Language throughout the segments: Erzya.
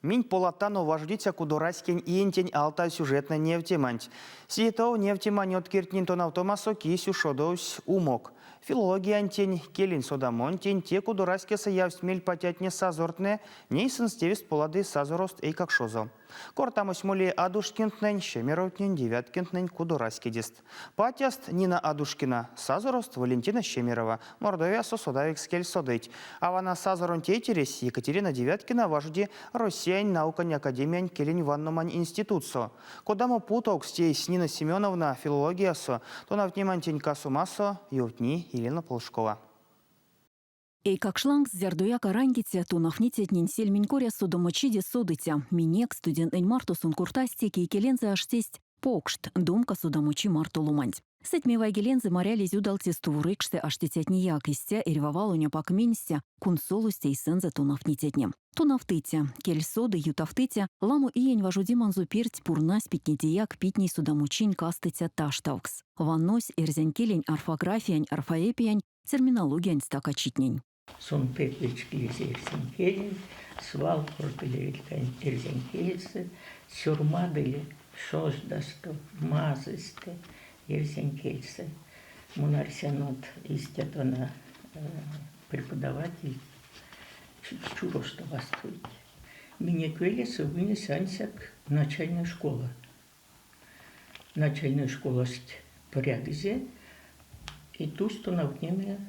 Минь поладтано важодиця кудораськень иентень алтазь сюжетной невтеманть. Седе тов невтемань откертнень тонавтомасо кись ушодовсь умок. Филологиянтень, келень содамонтень те кудораськесэ явсть мель патятне-сазортнэ, ней сынст тевест полады сазорост эйкакшозо. Кортамось моли Адушкинтнэнь, Щемеровтнень, Девяткинтнэнь кудораськедест. Патяст Нина Адушкина, сазорост Валентина Щемерова, Мордовиясо содавикс кельсодыйть. А вана сазоронь тейтересь Екатерина Девяткина важоди Россиянь наукань академиянь келень ванномань институтсо. Кодамо путовкс тейсь Нина Семеновна филологиясо, тонавтнемантень касомасо, ёвтни Елена Полшкова. Эйкакш лангс зярдояк а рангиця, тонавтницятнень сельмень коряс содамочиде содыця. Минек, студенттнэнь марто сон кортась, теке икелензэ аштесть покшт, домка содамочи марто ломанть. Сэтьме вайгелензэ марялизь удалце стувор экшсэ аштицятнеяк, истя эрьва валонь апак менстя кунсолость эйсэнзэ тонавтницятне. Тонавтыця, кельсодый, ютавтыця, ламо иень важодеманзо перть пурнась питнедеяк питней содамочинь кастыця таштавкс. Ваннось эрзянь келень орфографиянь, орфоэпиянь, терминологиянь стакачитнень. Сон пек вечкилизе эрзянь келенть, свал кортыль эрзянь кельсэ, сёрмадыль шождасто, мазыйстэ эрзянь кельсэ. Мон арсян, вот истят вана преподавательть чуросто вастовить. Минек велесэ ульнесь ансяк начальной школа. Начальной школасть прядызе и тусь тонавтнеме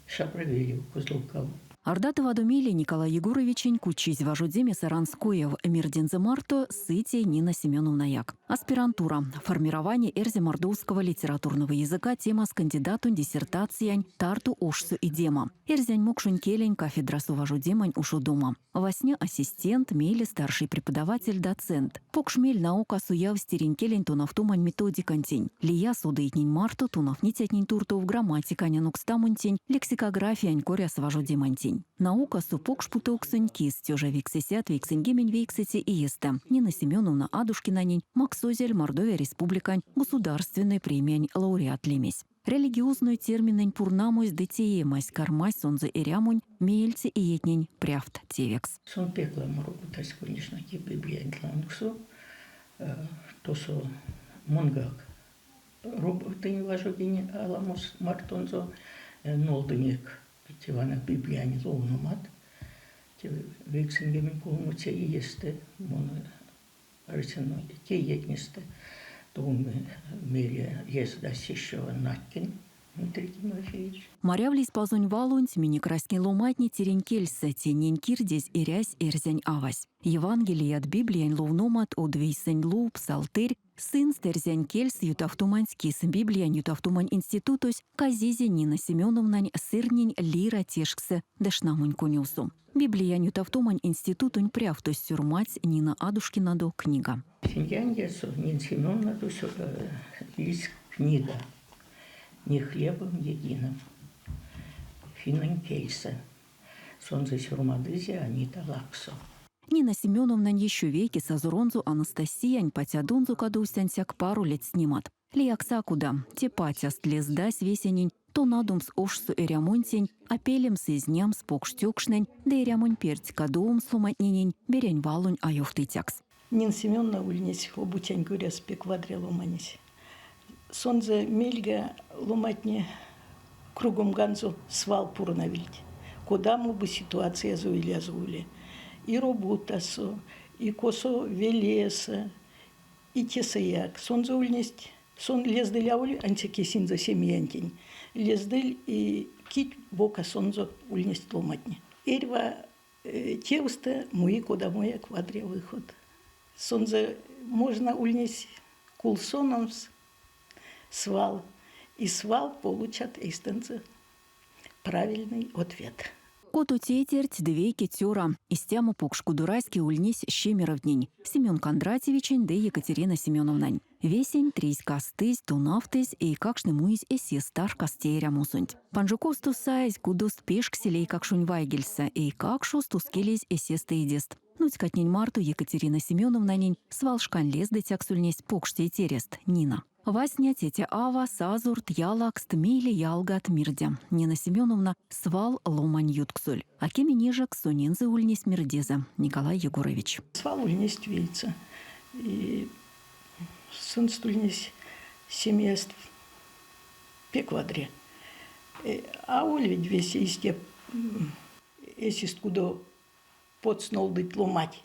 Шабравелев, Козловкав. Ардатовадо мейле Николай Егоровичень кучизь важодеме Саранскоев. Мирдензэ марто сыте Нина Семеновнаяк. Аспирантура. Формирование эрзя-мордовского литературного языка темас кандидатонь диссертациянь Тарту ошсо идема. Эрзянь-мокшонь келень кафедрасо важодемань ушодома. Васня ассистент, мейле старшей преподаватель, доцент. Покш мель наукасо явсь тиринь келень тонавтомань методикантень. Лия содыйтнень марто тонавтницятнень туртов грамматикань анокстамонтень, лексикографиянь коряс важодемантень. Наукасо покш путовксонь кис тёжа вейксэсядт 99 иестэ Нина Семеновна Адушкинанень максозель Мордовия Республикань Государственной премиянь лауреат лемесь. Религиозной терминэнь пурнамось ды теемась кармась сонзэ эрямонь меельце иетнень прявт тевекс. Сон пек ламо роботась, конечно, те Библиянть лангсо. Тосо монгак роботынь, важодинь аламос мартонзо, нолдынек те вана Библиянь ловномат. Те 93 иестэ мон арсян, те иетнестэ мейле лездась еще Наткин Дмитрий Тимофеевич. Марявлизь пазонь валонть минек раськень ломантне тиринь кельсэ, тенень кирдезь эрясь эрзянь авась. Евангелият, Библиянь ловномат, од вейсэнь лув, псалтырь, сынст эрзянь кельс ютавтоманть кис Библиянь ютавтомань институтось казизе Нина Семеновнань сырнень лира тешксэ ды шнамонь конёвсо. Библиянь ютавтомань институтонь прявтось сёрмадсь Нина Адушкинадо книга. Финляндиясо Нина Семеновнадо лиссь книга «Не хлебом единым» финнэнь кельсэ. Сонзэ сёрмадызе Анита Лаксо. Нина Семеновнань ещё вейке сазоронзо Анастасиянь патядонзо кадовсть ансяк паро ледстнемат. Лиякс а кода. Те патяст лездась весенень тонадомс ошсо эрямонтень, а пелемс изнямс покш тёкштнень ды эрямонь перть кадовомс ломантненень берянь валонь а ёвтыцякс. Нина Семеновна ульнесь обуцянь коряс пек вадря ломанесь. Сонзэ мельга ломантне кругомганзо свал пурнавильть. Кодамо бу ситуациязо илязо уле. И роботасо, и косо велесэ, И тесэяк. Сонзэ ульнесть, сон лездыль аволь ансяк эсензэ семиянтень, лездыль и кить бокасонзо ульнесть ломантне. Эрьва тевстэ муи кодамояк вадря выход. Сонзэ можно ульнесь кулсономс свал, и свал получат эйстэнзэ правильный ответ. Кото тейтерть ды вейке цёра. Истямо покш кудораське ульнесь Щемеровтнень, Семен Кондратьевичень ды Екатерина Семеновнань. Весень тризь-кастызь, тонавтызь, эйкакштне муизь эсест таркаст те эрямосонть. Панжиковсто саезь кудост пешксель эйкакшонь вайгельсэ, эйкакшост ускилизь эсест эйдест. Нуцькатнень марто Екатерина Семеновнанень свалшкань лездыцякс ульнесь покш тейтерест, Нина. Васня тетя-ава, сазорт, ялакст, мейле ялгат, мирде. Нина Семеновна свал ломань ютксоль. А кеме нежекс сонензэ ульнесь мирдезэ Николай Егорович. Свал ульнесть вейсэ. И сынст ульнесь семияст пек вадря. Аволь ведь весе истя эсест кудо потс нолдыть ломать.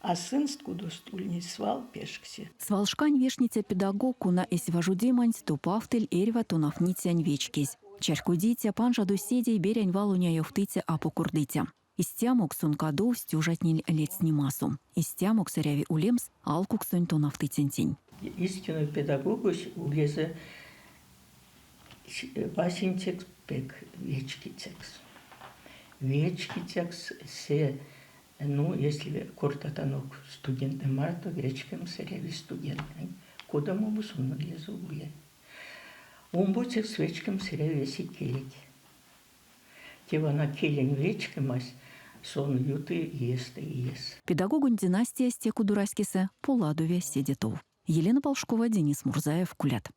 А сынст кудост ульнесь свал пешксе. Свалшкань вешниця педагог, кона эсь важодеманть топавтыль эрьва тонавтницянь вечкезь. Чарькодиця, панжадо седей, берянь валонь а ёвтыця, а покордыця. Истямокс сон кадовсь тёжатнень ледстнемасо. Истямокс эряви улемс алкуксонь тонавтыцянтень. Истинной педагогось улезэ васенцекс пек вечкицякс. Вечкицякс се Ну, если кортатанок студентнэ марто, вечкемс эряви студентнэнь. Кодамо бу сон улезэ уле. Омбоцекс вечкемс эряви весе келеть. Те вана келень вечкемась, сон юты иестэ иес. Педагогонь династиясь те кудораськесэ поладови седе тов. Елена Полшкова, Денис Мурзаев, Кулят.